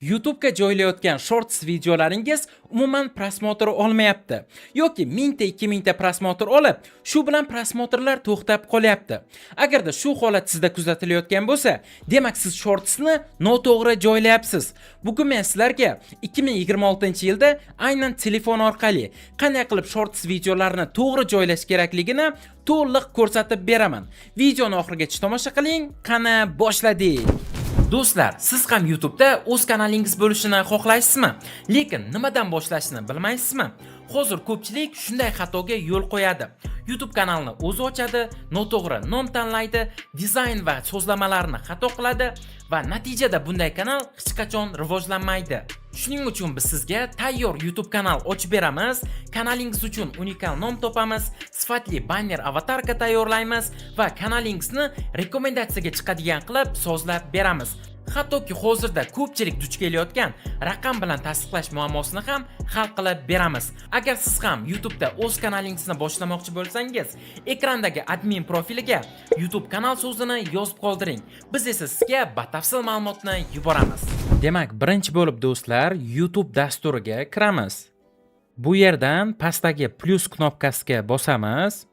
YouTube'ga joylayotgan Shorts videolaringiz umuman просмотр olmayapti yoki mingta, 2000 ta просмотр olib, shu bilan просмотр lar to'xtab qolyapti. Agarda shu holat sizda kuzatilayotgan bo'lsa, demak, siz Shortsni noto'g'ri joylayapsiz. Bugun men sizlarga 2026-yilda aynan telefon orqali qanday qilib Shorts videolarini to'g'ri joylash kerakligini to'liq ko'rsatib beraman. Videoni oxirigacha tomosha qiling. Qani, boshladik. Do'stlar, siz ham YouTube'da o'z kanalingiz bo'lishini xohlaysizmi? Lekin nimadan boshlashni bilmaysizmi? Hozir ko'pchilik shunday xatoga yo'l qo'yadi. YouTube kanalini o'zi ochadi, noto'g'ri nom tanlaydi, dizayn va so'zlamalarni xato qiladi va natijada bunday kanal hech qachon rivojlanmaydi. Shuning uchun biz sizga tayyor YouTube kanal ochib beramiz, kanalingiz uchun unikal nom topamiz, sifatli banner, аватарка tayyorlaymiz va kanalingizni rekomendatsiyaga chiqadigan qilib sozlab beramiz. Hattoki hozirda ko'pchilik duch kelayotgan raqam bilan tasdiqlash muammosini ham hal qilib beramiz. Agar siz ham YouTube'da o'z kanalingizni boshlamoqchi bo'lsangiz, ekrandagi admin profiliga "YouTube kanal" so'zini yozib qoldiring. Biz esa sizga batafsil ma'lumotni yuboramiz. Demak, birinchi bo'lib, do'stlar, YouTube dasturiga kiramiz. Bu yerdan pastdagi plyus knopkasiga bosamiz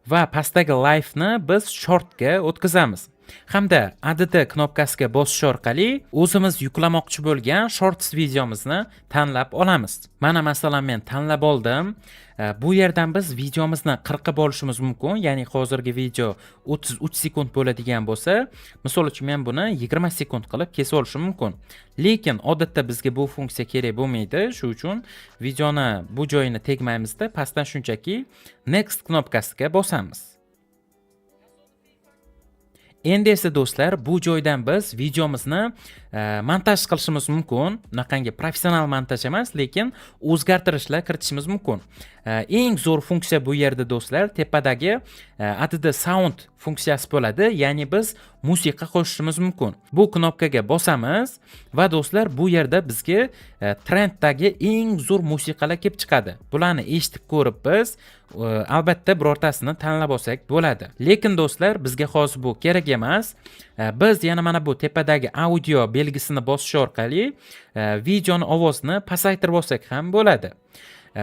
va pastdagi Live ni biz Shortga o'tkazamiz. Hamda Add knopkasiga bosish orqali o'zimiz yuklamoqchi bo'lgan Shorts videomizni tanlab olamiz. Mana, masalan, men tanlab oldim. Bu yerdan biz videomizni qirqib olishimiz mumkin. Ya'ni hozirgi video 33 sekund bo'ladigan bo'lsa, misol uchun, men buni 20 sekund qilib kesib olishim mumkin. Lekin odatda bizga bu funksiya kerak bo'lmaydi. Shu uchun videoni bu joyini tegmaymizda, pastdan shunchaki Next knopkasiga bosamiz. Endi esa, do'stlar, bu joydan biz videomizni montaj qilishimiz mumkin. Unaqangi professional montaj emas, lekin o'zgartirishlar kiritishimiz mumkin. Eng zo'r funksiya bu yerda, do'stlar, tepadagi Add Sound funksiyasi bo'ladi. Ya'ni biz musiqa qo'shishimiz mumkin. Bu knopkaga bosamiz va, do'stlar, bu yerda bizga trenddagi eng zo'r musiqalar kelib chiqadi. Bularni eshitib ko'rib, biz albatta birortasini tanlab olsak bo'ladi. Lekin, do'stlar, bizga hozir bu kerak emas. Biz yana mana bu tepadagi audio belgisini bosish orqali videoni ovozini pasaytirib olsak ham bo'ladi.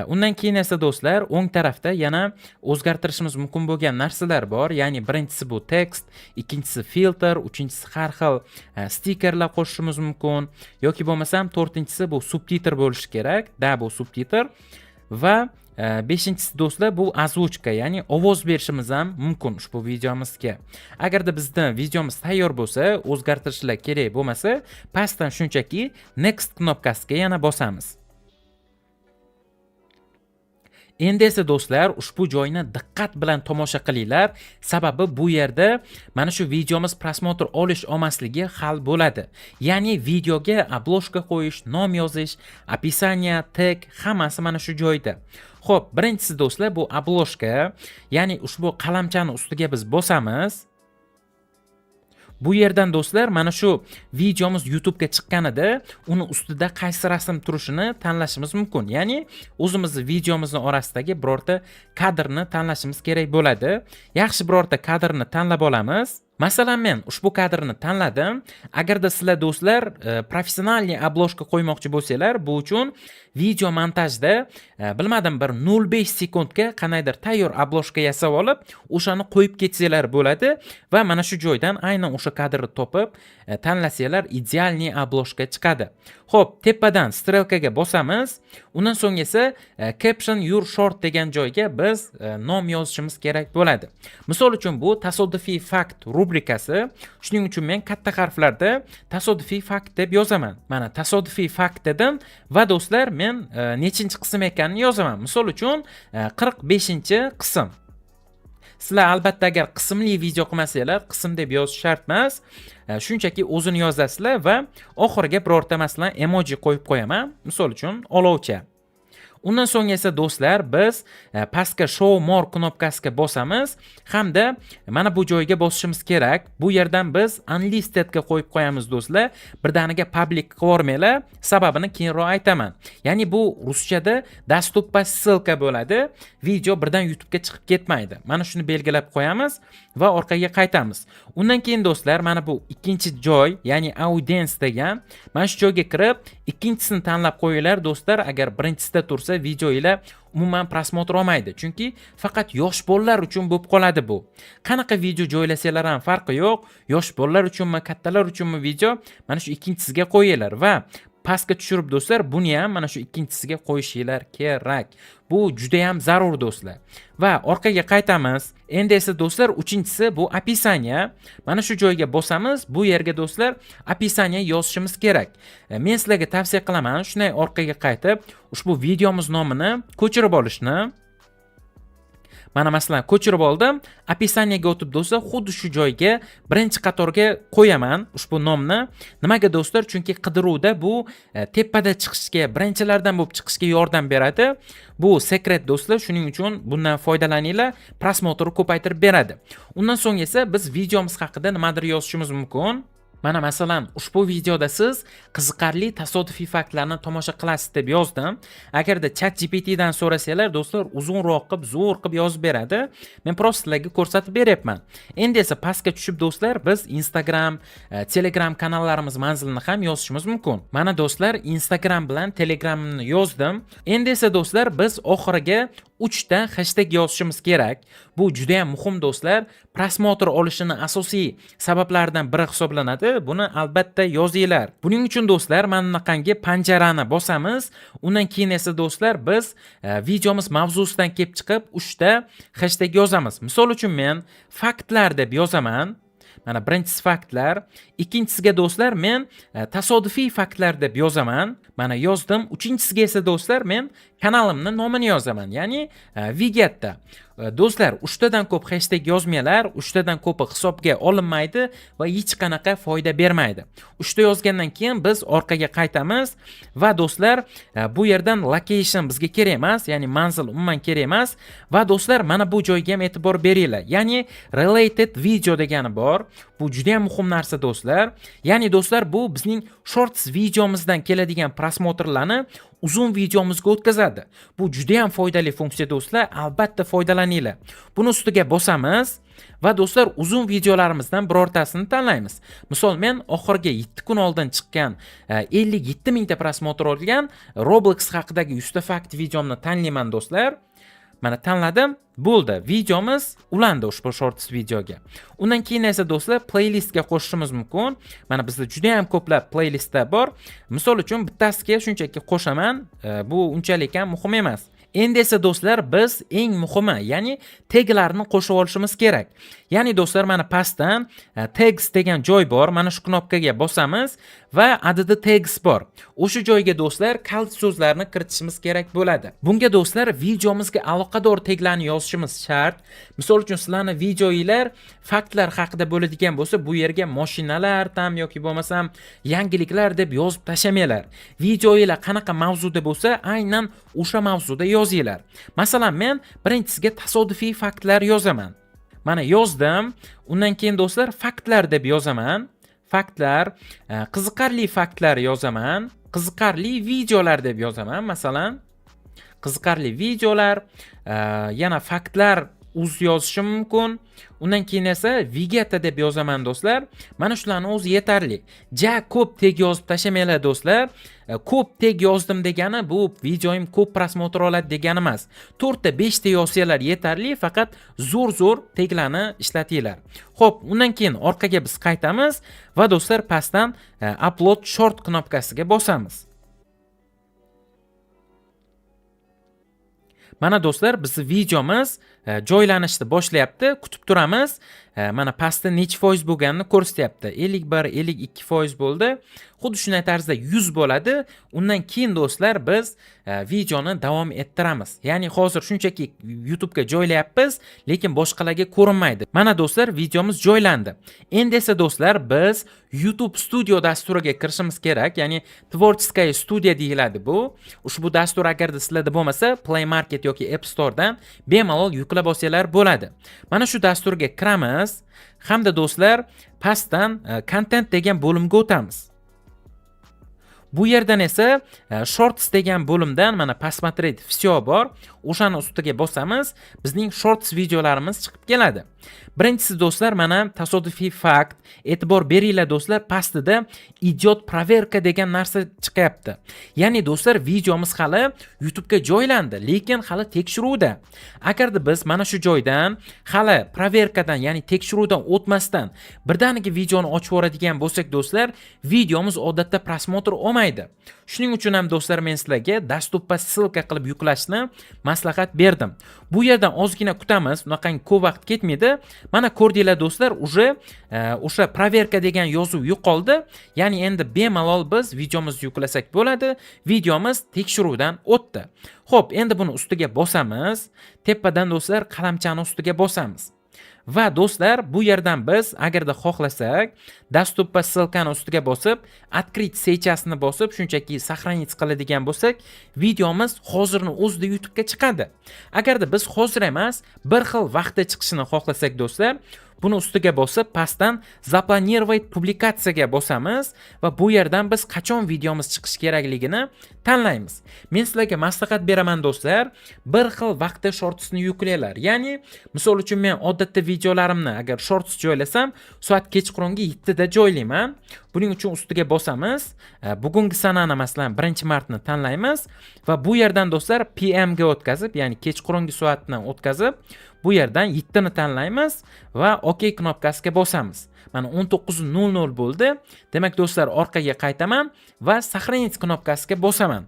Undan keyin esa, do'stlar, o'ng tarafda yana o'zgartirishimiz mumkin bo'lgan narsalar bor. Ya'ni birinchisi bu tekst, ikkinchisi filtr, uchinchisi har xil stikerlar qo'shishimiz mumkin yoki bo'lmasam to'rtinchisi bu subtitr bo'lishi kerak. Да, bu subtitr va beshinchisi, do'stlar, bu озвучка, ya'ni ovoz berishimiz ham mumkin ushbu videomizga. Agarda bizni videomiz tayyor bo'lsa, o'zgartirishlar kerak bo'lmasa, pastdan shunchaki Next knopkasiga yana bosamiz. Endi esa, do'stlar, ushbu joyni diqqat bilan tomosha qilinglar, sababi bu yerda mana shu videomiz просмотр olish olmasligi hal bo'ladi. Ya'ni videoga обложка qo'yish, nom yozish, описание, tag, hammasi mana shu joyda. Xo'p, birinchisi, do'stlar, bu обложка, ya'ni ushbu qalamchani ustiga biz bosamiz. Bu yerdan, do'stlar, mana shu videomiz YouTube'ga chiqqanida uni ustida qaysi rasm turishini tanlashimiz mumkin. Ya'ni o'zimizni videomizni orasidagi birorta kadrni tanlashimiz kerak bo'ladi. Yaxshi birorta kadrni tanlab olamiz. Masalan, men ushbu kadrni tanladim. Agarda sizlar, do'stlar, профессиональный обложка qo'ymoqchi bo'lsanglar, bu uchun video montajda bilmadim, bir 0,5 sekundga qandaydir tayyor обложка yasab olib, o'shani qo'yib ketsanglar bo'ladi va mana shu joydan aynan o'sha kadrni topib, tanlasanglar, идеальный обложка chiqadi. Xo'p, tepadan strelkaga bosamiz. Undan so'ng esa "Caption your short" degan joyga biz nom yozishimiz kerak bo'ladi. Misol uchun, bu tasodifiy fakt rubrikasi. Shuning uchun men katta harflarda "tasodifiy fakt" deb yozaman. Mana, "tasodifiy fakt" dedim va, do'stlar, men nechinchi qism ekanini yozaman. Misol uchun, 45-qism. Sizlar albatta agar qismli video qilmasanglar, qism deb yozish shart emas. Shunchaki o'zini yozasizlar va oxiriga birorta, masalan, emoji qo'yib qo'yaman. Misol uchun, olovcha. Undan so'ng esa, do'stlar, biz pastga "Show more" knopkasiga bosamiz hamda mana bu joyga bosishimiz kerak. Bu yerdan biz "Unlistedga" qo'yib qo'yamiz, do'stlar. Birdaniga public qilib yubormanglar, sababini keyinroq aytaman. Ya'ni bu ruschada "доступ по ссылка" bo'ladi. Video birdan YouTube'ga chiqib ketmaydi. Mana shuni belgilab qo'yamiz Va orqaga qaytamiz. Undan keyin, do'stlar, mana bu ikkinchi joy, ya'ni audience degan mana shu joyga kirib, ikkinchisini tanlab qo'yinglar, do'stlar. Agar birinchisida tursa, video ila umuman просмотр olmaydi, chunki faqat yosh bolalar uchun bo'lib qoladi bu. Qanaqa video joylasanglar ham farqi yo'q, yosh bolalar uchunmi, kattalar uchunmi video, mana shu ikkinchisiga qo'yinglar. Va pastga tushirib, do'stlar, buni ham mana shu ikkinchisiga qo'yishinglar kerak. Bu juda ham zarur, do'stlar. Va orqaga qaytamiz. Endi esa, do'stlar, uchinchisi bu описание. Mana shu joyga bosamiz. Bu yerga, do'stlar, описание yozishimiz kerak. Men sizlarga tavsiya qilaman shunday orqaga qaytib, ushbu videomiz nomini ko'chirib olishni. Mana, masalan, ko'chirib oldim. Описание ga o'tib, do'stlar, xuddi shu joyga, birinchi qatorga qo'yaman ushbu nomni. Nimaga, do'stlar? Chunki qidiruvda bu tepada chiqishga, birinchilardan bo'lib chiqishga yordam beradi. Bu секрет, do'stlar, shuning uchun bundan foydalaninglar, просмотр ko'paytirib beradi. Undan so'ng esa biz videomiz haqida nimadir yozishimiz mumkin. Mana, masalan, ushbu videoda siz qiziqarli tasodifiy faktlarni tomosha qilasiz deb yozdim. Agarda Chat GPTdan so'rasanglar, do'stlar, uzunroq qilib, zo'r qilib yozib beradi. Men просто sizlarga ko'rsatib beryapman. Endi esa pastga tushib, do'stlar, biz Instagram, Telegram kanallarimiz manzilini ham yozishimiz mumkin. Mana, do'stlar, Instagram bilan Telegramni yozdim. Endi esa, do'stlar, biz oxiriga 3 ta hashtag yozishimiz kerak. Bu juda ham muhim, do'stlar. Просмотр olishini asosiy sabablaridan biri hisoblanadi. Buni albatta yozinglar. Buning uchun, do'stlar, mana bunaqangi panjarani bosamiz. Undan keyin esa, do'stlar, biz videomiz mavzusidan kelib chiqib 3 ta hashtag yozamiz. Misol uchun, men faktlar deb yozaman. Mana, birinchisi faktlar. Ikkinchisiga, do'stlar, men tasodifiy faktlar deb yozaman. Mana, yozdim. Uchinchisiga esa, do'stlar, men kanalimni nomini yozaman, ya'ni Vigatda. Do'stlar, uchtadan ko'p hashtag yozmanglar, uchtadan ko'pi hisobga olinmaydi va hech qanaqa foyda bermaydi. Uchta yozgandan keyin biz orqaga qaytamiz va, do'stlar, bu yerdan location bizga kerak emas, ya'ni manzil umuman kerak emas. Va, do'stlar, mana bu joyga ham e'tibor beringlar. Ya'ni related video degani bor. Bu juda ham muhim narsa, do'stlar. Ya'ni, do'stlar, bu bizning shorts videomizdan keladigan просмотр larni uzun videomizga o'tkazadi. Bu juda ham foydali funksiya, do'stlar, albatta foydalaninglar. Buni ustiga bosamiz va, do'stlar, uzun videolarimizdan birortasini tanlaymiz. Misol, men oxirgi 7 kun oldin chiqqan 57 mingta просмотр olgan Roblox haqidagi 100 ta fakt videomni tanlayman, do'stlar. Mana, tanladim. Bo'ldi. Videomiz ulandi ushbu shorts videoga. Undan keyin esa, do'stlar, playlistga qo'shishimiz mumkin. Mana, bizda juda ham ko'plab playlistlar bor. Misol uchun, bittasiga shunchaki qo'shaman. Bu unchalik ham muhim emas. Endi esa, do'stlar, biz eng muhimi, ya'ni taglarni qo'shib olishimiz kerak. Ya'ni, do'stlar, mana pastdan tags degan joy bor. Mana shu knopkaga bosamiz va add tags bor. O'sha joyga, do'stlar, kalit so'zlarni kiritishimiz kerak bo'ladi. Bunga, do'stlar, videomizga aloqador taglarni yozishimiz shart. Misol uchun, sizlarni videoinglar faktlar haqida bo'ladigan bo'lsa, bu yerga mashinalar tam yoki bo'lmasam yangiliklar deb yozib tashlamanglar. Videoinglar qanaqa mavzuda bo'lsa, aynan o'sha mavzuda yozinglar. Masalan, men birinchisiga tasodifiy faktlar yozaman. Mana, yozdim. Undan keyin, do'stlar, faktlar deb yozaman. Faktlar, qiziqarli faktlar yozaman, qiziqarli videolar deb yozaman, masalan. Qiziqarli videolar, yana faktlar uz yozishim mumkin. Undan keyin esa Vegeta deb yozaman, do'stlar. Mana shularni o'zi yetarli. Ja ko'p tag yozib tashlamanglar, do'stlar. Ko'p tag yozdim degani bu videoyim ko'p просмотр oladi degani emas. 4 ta, 5 ta yozsanglar yetarli, faqat zo'r-zo'r taglarni ishlatinglar. Xo'p, undan keyin orqaga biz qaytamiz va, do'stlar, pastdan upload short knopkasiga bosamiz. Mana, do'stlar, bizni videomiz joylanishni boshlayapti. Kutib turamiz. Mana, pastda necha foiz bo'lganini ko'rsatyapti. 51, 52 foiz bo'ldi. Xuddi shunday tarzda 100 bo'ladi. Undan keyin, do'stlar, biz videoni davom ettiramiz. Ya'ni hozir shunchaki YouTube ga joylayapmiz, lekin boshqalarga ko'rinmaydi. Mana, do'stlar, videomiz joylandi. Endi esa, do'stlar, biz YouTube Studio dasturiga kirishimiz kerak. Ya'ni Творческая студия deyiladi bu. Ushbu dastur agarda sizlarda bo'lmasa, Play Market yoki App Store'dan bemalol yuklab olsanglar bo'ladi. Mana shu dasturga kiramiz hamda, do'stlar, pastdan kontent degan bo'limga o'tamiz. Bu yerdan esa Shorts degan bo'limdan mana "Посмотреть все" bor. O'shani ustiga bosamiz. Bizning Shorts videolarimiz chiqib keladi. Birinchisi, do'stlar, mana tasodifiy fakt. E'tibor beringlar, do'stlar, pastida "Идет проверка" degan narsa chiqyapti. Ya'ni, do'stlar, videomiz hali YouTubega joylandi, lekin hali tekshiruvda. Agarda biz mana shu joydan hali проверка dan, ya'ni tekshiruvdan o'tmasdan birdaniga videoni ochib yuboradigan bo'lsak, do'stlar, videomiz odatda просмотр olmaydi. Shuning uchun ham, do'stlar, men sizlarga "Доступ по ссылка" qilib yuklashni maslahat berdim. Bu yerdan ozgina kutamiz, unaqangi ko'p vaqt ketmaydi. Mana ko'rdinglar, do'stlar, уже o'sha "проверка" degan yozuv yo'qoldi. Ya'ni endi bemalol biz videomizni yuklasak bo'ladi. Videomiz tekshiruvdan o'tdi. Xo'p, endi buni ustiga bosamiz. Tepadan, do'stlar, qalamchani ustiga bosamiz. Va, do'stlar, bu yerdan biz agarda xohlasak, "Доступ по ссылка" ni ustiga bosib, "Открыть сейчас" ni bosib, shunchaki "Сохранить" qiladigan bo'lsak, videomiz hozirni o'zida YouTubega chiqadi. Agarda biz hozir emas, bir xil vaqtda chiqishini xohlasak, do'stlar, buni ustiga bosib, pastdan "Запланировать публикация" ga bosamiz va bu yerdan biz qachon videomiz chiqishi kerakligini tanlaymiz. Men sizlarga maslahat beraman, do'stlar, bir xil vaqtda Shortsni yuklanglar. Ya'ni, misol uchun, men odatda videolarimni agar Shorts joylasam, soat kechqurungi 7 da joylayman. Buning uchun ustiga bosamiz. Bugungi sanani, masalan, 1-martni tanlaymiz va bu yerdan, do'stlar, PM ga o'tkazib, ya'ni kechqurungi soatni o'tkazib, bu yerdan 7 ni tanlaymiz va OK knopkasiga bosamiz. Mana 19:00 bo'ldi. Demak, do'stlar, orqaga qaytaman va "Сохранить" knopkasiga bosaman.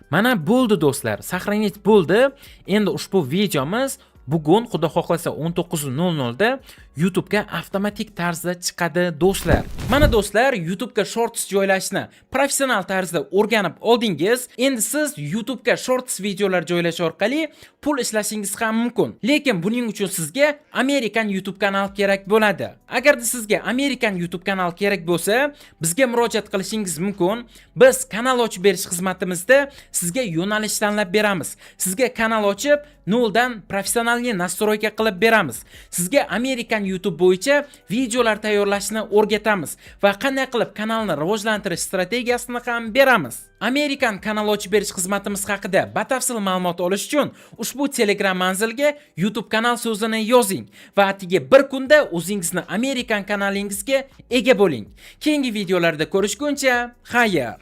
Mana bo'ldi, do'stlar, "Сохранить" bo'ldi. Endi ushbu videomiz bugun, xudo xohlasa, 19:00 da YouTubega avtomatik tarzda chiqadi, do'stlar. Mana, do'stlar, YouTubega Shorts joylashni professional tarzda o'rganib oldingiz. Endi siz YouTubega Shorts videolar joylash orqali pul ishlashingiz ham mumkin. Lekin buning uchun sizga Amerikan YouTube kanal kerak bo'ladi. Agarda sizga Amerikan YouTube kanal kerak bo'lsa, bizga murojaat qilishingiz mumkin. Biz kanal ochib berish xizmatimizda sizga yo'nalish tanlab beramiz. Sizga kanal ochib, noldan профессиональный настройка qilib beramiz. Sizga Amerikan YouTube bo'yicha videolar tayyorlashni o'rgatamiz va qanday qilib kanalni rivojlantirish strategiyasini ham beramiz. Amerikan kanal ochib berish xizmatimiz haqida batafsil ma'lumot olish uchun ushbu Telegram manzilga "YouTube kanal" so'zini yozing va atigi bir kunda o'zingizni Amerikan kanalingizga ega bo'ling. Keyingi videolarda ko'rishguncha, xayr.